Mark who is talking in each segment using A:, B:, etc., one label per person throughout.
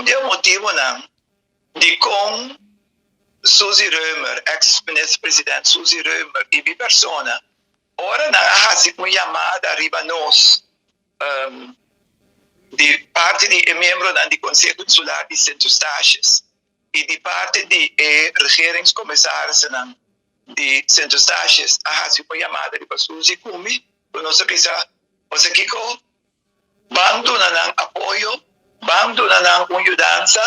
A: Un di e motibonan dikon Suzy Römer, eks minister president Suzy Römer i mi persona, ora nan a hasi un yamada riba nos di parti di e miembronan di Konseho Insular di Sint Eustatius i di parti di e regeringscommissarissen di Sint Eustatius a hasi un yamada riba Suzy ku mi, ku nos a bisa, Bo sa kiko? Ban duna nan apoyo, ban duna nan un yudansa,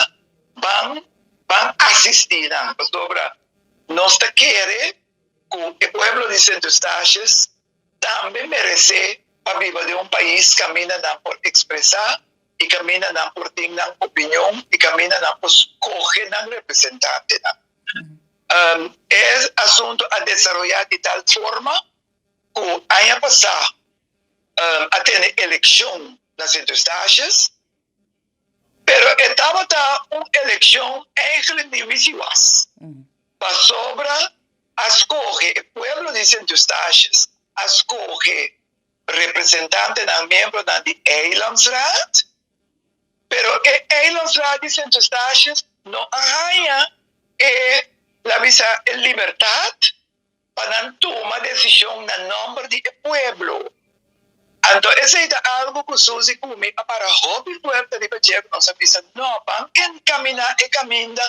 A: ban ban asistí nan, pasobra nos ta kere ku e pueblo di Sint Eustatius tambe meresé pa biba den un pais kaminda nan por ekspresá i kaminda nan por tin nan opinion i kaminda nan por skohe nan representantenan. E asuntu a desaroyá di tal forma ku aña pasá a tene elekshon na Sint Eustatius, pero e tabata un elekshon eigenlijk di wisiwas, pasobra a skohe, e pueblo di Sint Eustatius a skohe representantenan, miembronan di Eilandsraad, pero e Eilandsraad di Sint Eustatius no a haña e, laat bisa, e libertat pa nan tuma desishon na nòmber di e pueblo. Anto esei ta algu ku Suzy ku mi a para hopi fuerte riba dje ku nos a bisa, No, ban enkaminá e kaminda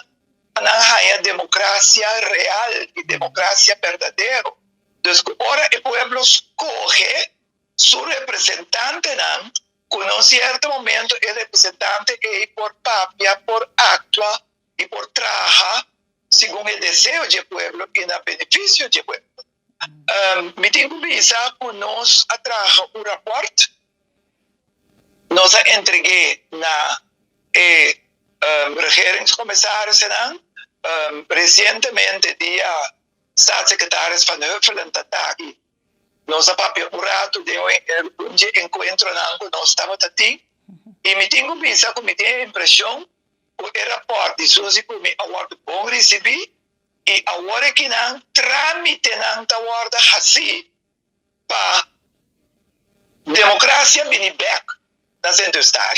A: pa nan haña demokrasia real i demokrasia berdadero. Dus ku ora e pueblo skohe su representantenan, ku na un sierto momento e representante ei por papia, por aktua i por traha segun e deseo dje pueblo i na benefisio dje pueblo. Mi tin ku bisa ku nos a traha un rapòrt, nos a entreg'é na e regeringscommissarissen. Resientemente dia Staatssecretaris Van Huffelen ta taki, nos a papia un ratu den un dje enkuentronan ku nos tabata tin i mi tin ku bisa ku mi tin e impreshon ku e rapòrt di Suzy ku mi a wòrdu bon risibí i awor e kinan trámitenan ta wòrdu hasí pa demokrasia bini bèk na Sint Eustatius.